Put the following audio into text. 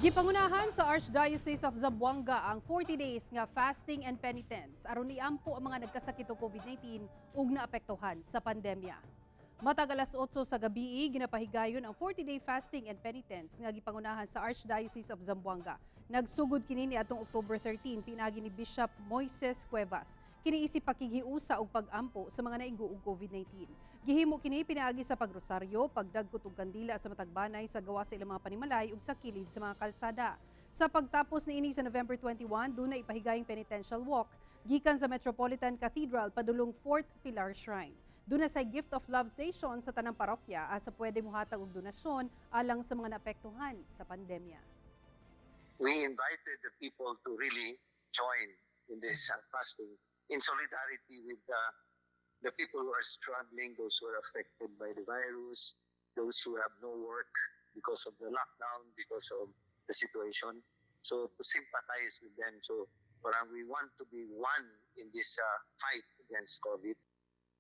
Gipangunahan sa Archdiocese of Zamboanga ang 40 days nga fasting and penitence aron iampo ang mga nagkasakit og COVID-19 ug naapektuhan sa pandemya. Matag alas 8 sa gabi, ginapahigayon ang 40-day fasting and penitence nga gipangunahan sa Archdiocese of Zamboanga. Nagsugod kini niadtong October 13 pinaagi ni Bishop Moises Cuevas. Kini isip pakighiusa og pag-ampo sa mga naigo og COVID-19. Gihimo kini pinaagi sa pagrosaryo, pagdagkot og kandila sa matag banay sa gawas sa ilang mga panimalay ug sa kilid sa mga kalsada. Sa pagtapos niini sa November 21, duna ipahigayong penitential walk gikan sa Metropolitan Cathedral padulong Fort Pilar Shrine. Duna sa Gift of Love Station sa tanang parokya asa pwede mohatag og donasyon alang sa mga naapektuhan sa pandemya. We invited the people to really join in this fasting in solidarity with the people who are struggling, those who are affected by the virus, those who have no work because of the lockdown, because of the situation. So to sympathize with them. So parang we want to be one in this fight against COVID.